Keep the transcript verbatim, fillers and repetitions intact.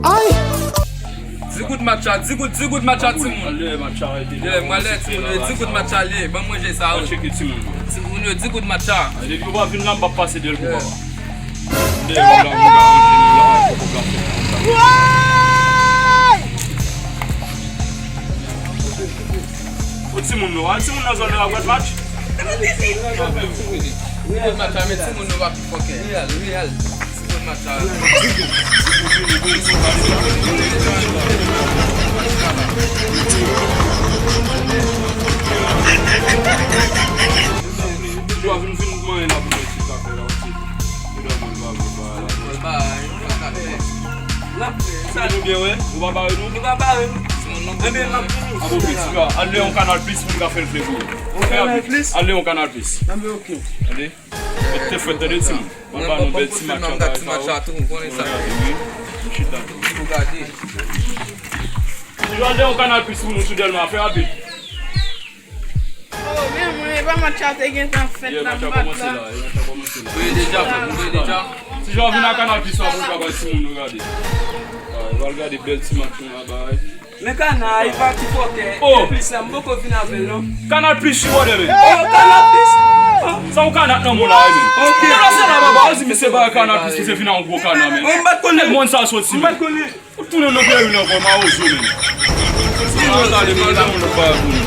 Ay! Di goud matcha, di goud, di goud matcha, timoun. Ale, matcha, rete. Yeah, mwen ale, timoun yo, di goud matcha, ale. Ban mwen manje sa, wi. Timoun yo, di goud matcha. Depi yo pa vin la, m p ap pase dèyè l pou papa. Dèyè m la, m ka ranje nou la, fòk ou ka fè. Ou timoun yo, a timoun nan zòn nan ap gad match? Di goud matcha, men timoun yo pa pi fòkè. Reyèl, reyèl. Ti bon matcha. Yo vin, vin manyen la pou mwen ti kafe la, ti. Yo dòmi, yo pa vle ba la. Ba, yo pa kafe. N ap fè sa. Nou byen, wè? Nou pa bare nou? Nou pa bare nou. Enben, n ap vini. A bon, piti, al lè yon Kanal Plis, moun ka fè l vle pou ou. Yon Kanal Plis? Al lè yon Kanal Plis. Enben, oke. Tande? Mete fwèt tande timoun. Mwen ba nou bèl ti matcha bagay sa yo. Wi, nou chita. Pou gade. Yo al de yon Kanal Plis pou nou sou Dèlma, fè rapid. Oh, men mwen, e pa matcha te gentan fèt la, m pa t la. Wi, deja, wi, deja. Ti jan vin a Kanal Plis la pou nou ka bay timoun nou gade. Yo al gade bèl ti match nou la bay. Men Kanal, li pa ti fòkè. Oh! Plis la, m poko vin avè l, non. Kanal Plis, wi, brother, men. Oh, Kanal Plis. Sa ou kanal nan moun la, wi, men. Ok. Deplase la, baba, ou di misye pa Kanal Plis, misye vin a yon gwo kanal, men. Oh, m pa t konnen. Lè moun sa soti, men. M pa t konnen. Ou tounen nan peyi nou ankò, mawozo, men. Ou gade, m al nan yon lòt bagay pou nou.